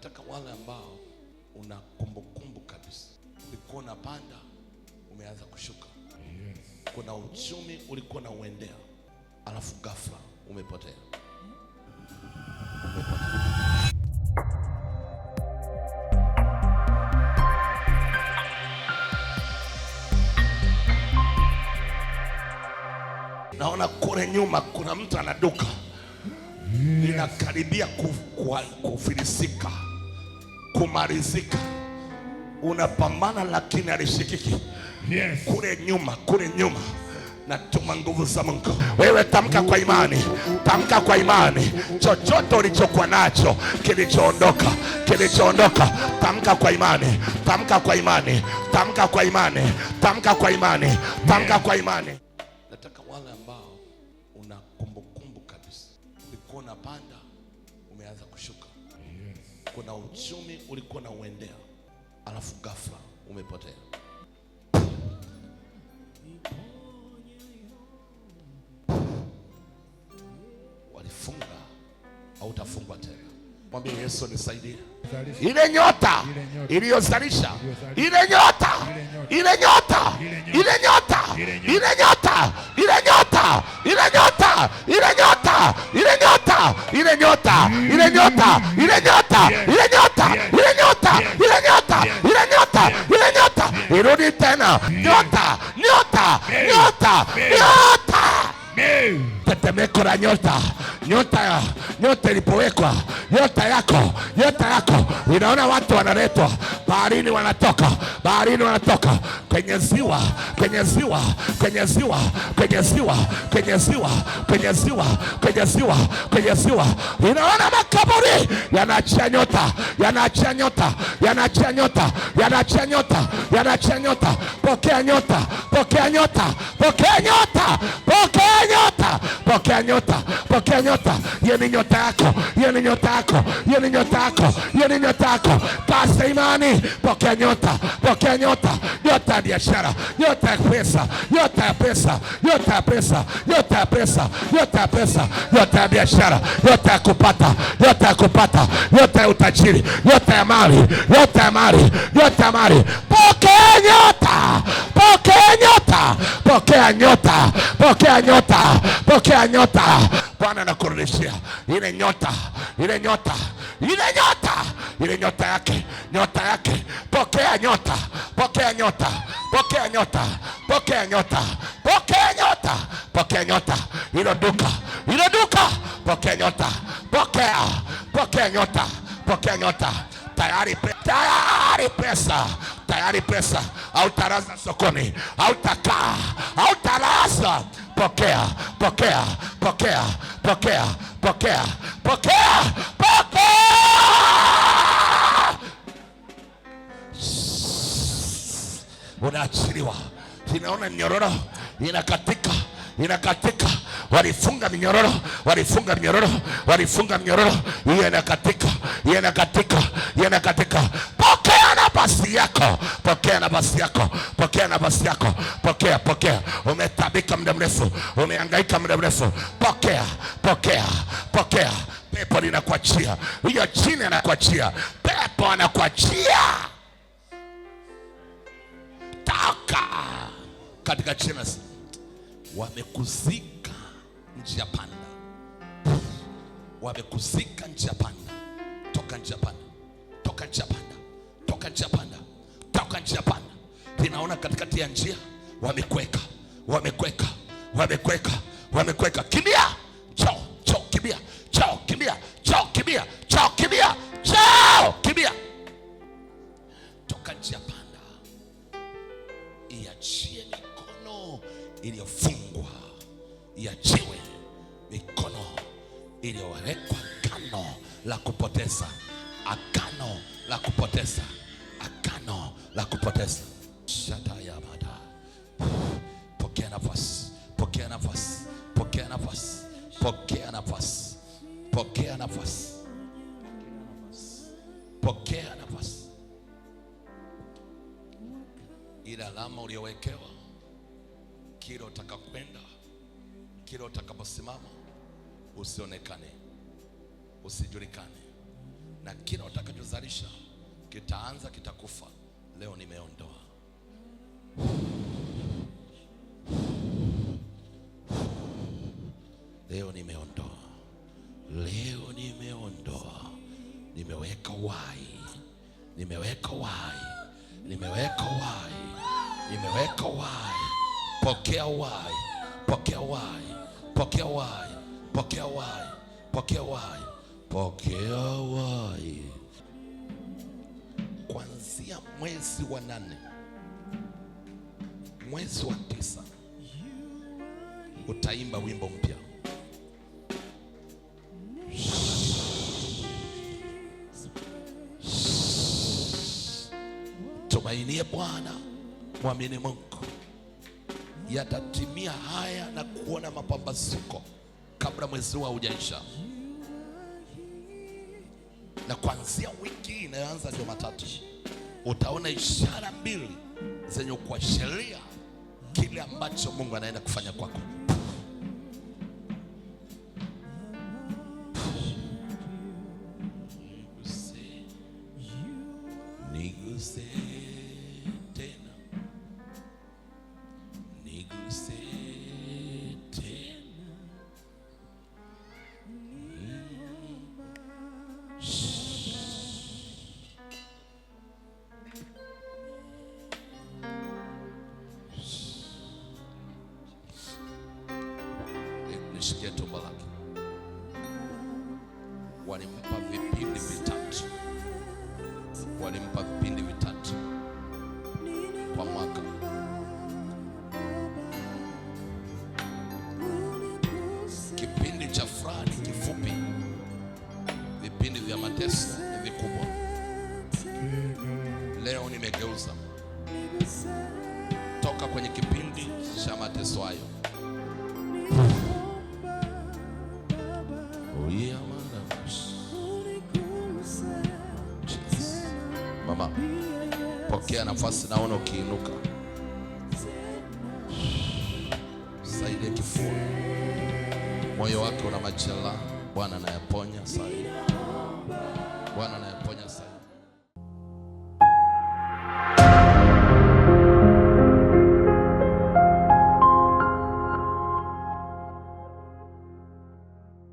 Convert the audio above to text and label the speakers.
Speaker 1: Nataka wale ambao una kumbukumbu kabisa, ulikuwa unapanda umeanza kushuka.
Speaker 2: Yes.
Speaker 1: Kuna uchumi ulikuwa unauendea, alafu ghafla umepotea. Umepotea. Naona kule nyuma kuna mtu anaduka. Linakaribia kufilisika, kumalizika. Unapambana lakini alishikiki.
Speaker 2: Yes.
Speaker 1: Kule nyuma, kule nyuma natuma nguvu za Mungu. Wewe tamka kwa imani, tamka kwa imani. Chochote ulichokuwa nacho kilichoondoka, kilichoondoka, tamka kwa imani, tamka kwa imani, tamka kwa imani, tamka kwa imani, tamka kwa imani. Nataka wale ambao una kumbukumbu kabisa, ulikuwa unapanda umeanza kushuka.
Speaker 2: Yes.
Speaker 1: Kuna uchumi ulikuwa unauendea, alafu ghafla umepotea. Walifunga, hautafungwa tena. Mwambie Yesu nisaidie.
Speaker 2: Zalisha.
Speaker 1: Ile nyota
Speaker 2: Ile nyota.
Speaker 1: iliyozalisha,
Speaker 2: Iliyozalisha.
Speaker 1: ile nyota,
Speaker 2: Ile nyota.
Speaker 1: ile nyota,
Speaker 2: Ile
Speaker 1: ile
Speaker 2: nyota.
Speaker 1: nyota, ile nyota, ile nyota, ile nyota, ile nyota, ile nyota, ile nyota, ile nyota,
Speaker 2: Yes.
Speaker 1: ile nyota,
Speaker 2: Yes.
Speaker 1: ile nyota,
Speaker 2: Yes.
Speaker 1: ile nyota,
Speaker 2: Yes.
Speaker 1: ile nyota,
Speaker 2: Yes.
Speaker 1: ile nyota, irudi tena. Nyota, nyota,
Speaker 2: Yes.
Speaker 1: nyota,
Speaker 2: Yes.
Speaker 1: nyota.
Speaker 2: Move.
Speaker 1: Tetemeko la nyota, nyota, nyota ilipowekwa, nyota yako, nyota yako, inaona watu wanaletwa baharini, wanatoka baharini, wanatoka kwenye ziwa, kwenye ziwa, kwenye ziwa, kwenye ziwa, kwenye ziwa, kwenye ziwa, kwenye ziwa, kwenye ziwa, inaona makaburi yanaachia nyota, yanaachia nyota, yanaachia nyota, yanaachia nyota, yanaachia nyota. Pokea nyota, pokea nyota, pokea nyota, pokea nyota, pokea nyota, pokea nyota. Hiyo ni nyota yako, hiyo ni nyota yako, hiyo ni nyota yako, hiyo ni nyota yako. Pasa imani, pokea nyota, pokea nyota, nyota ya biashara, nyota ya pesa, nyota ya pesa, nyota ya pesa, nyota ya pesa, nyota ya pesa, nyota ya biashara, nyota ya kupata, nyota ya kupata, nyota ya utajiri, nyota ya mali, nyota ya mali, nyota ya mali. Pokea nyota, pokea nyota, pokea nyota, pokea nyota, pokea nyota. Bwana anakurudishia ile nyota, ile nyota, ile nyota, ile nyota yake, nyota yake. Pokea nyota, pokea nyota, pokea nyota, pokea nyota, pokea nyota, pokea nyota. Ilo duka, ilo duka, pokea nyota, pokea, pokea nyota, pokea nyota. Tayari tayari pesa, tayari pesa. Hautaraza sokoni, hautakaa, hautaraza. Pokea, pokea, pokea, pokea, pokea, pokea, pokea. Unaachiliwa. Ninaona minyororo inakatika, inakatika. Walifunga minyororo, walifunga minyororo, walifunga minyororo. Hiyo inakatika, hiyo inakatika, hiyo inakatika. Pokea nafasi yako, pokea nafasi yako, pokea nafasi yako, pokea, pokea. Umetabika muda mrefu, umehangaika muda mrefu. Pokea, pokea, pokea. Pepo linakuachia, hiyo chini anakuachia, pepo anakuachia. Toka katika jina. Wamekuzika njia panda, wamekuzika njia panda. Toka njia panda, toka njia panda, toka njia panda, toka njia panda. Ninaona katikati ya njia wamekweka, wamekweka, wamekweka, wamekweka. Kimbia, chao, chao, kimbia, chao, kimbia, chao, kimbia, chao, kimbia, chao, kimbia. Toka njia panda, iachie mikono iliyofungwa, iachiwe mikono iliyowekwa agano la kupoteza, agano la kupoteza, agano la kupoteza. Shatayabada. Pokea nafasi, pokea nafasi, pokea nafasi, pokea nafasi, pokea nafasi, pokea nafasi. Ile alama uliyowekewa, kila utakapokwenda, kila utakaposimama, usionekane, usijulikane, na kila utakachozalisha kinazalisha, kitaanza kitakufa. Leo nimeondoa. Leo nimeondoa. Leo nimeondoa. Nimeweka uhai. Nimeweka uhai. Nimeweka uhai. Nimeweka uhai. Pokea uhai. Pokea uhai. Pokea uhai. Pokea uhai. Pokea uhai. Pokea uhai. Kuanzia mwezi wa 8, mwezi wa 9 utaimba wimbo mpya. Tumainie Bwana, mwamini Mungu. Yatatimia haya na kuona mapambazuko kabla mwezi huu haujaisha. Na kuanzia wiki inayoanza Jumatatu utaona ishara mbili zenye kuashiria kile ambacho Mungu anaenda kufanya kwako. Niguse, niguse tena, niguse tena. Nishikie tumbo lake. Walimpa vipindi vitatu. Walimpa vipindi vitatu kwa mwaka. Kipindi cha furaha ni kifupi, vipindi vya mateso ni vikubwa. Leo nimegeuza toka kwenye kipindi cha mateso hayo. Mama, pokea nafasi, naona ukiinuka. Saidie kifua. Moyo wake una majeraha, Bwana anayaponya sasa. Bwana anayaponya sasa.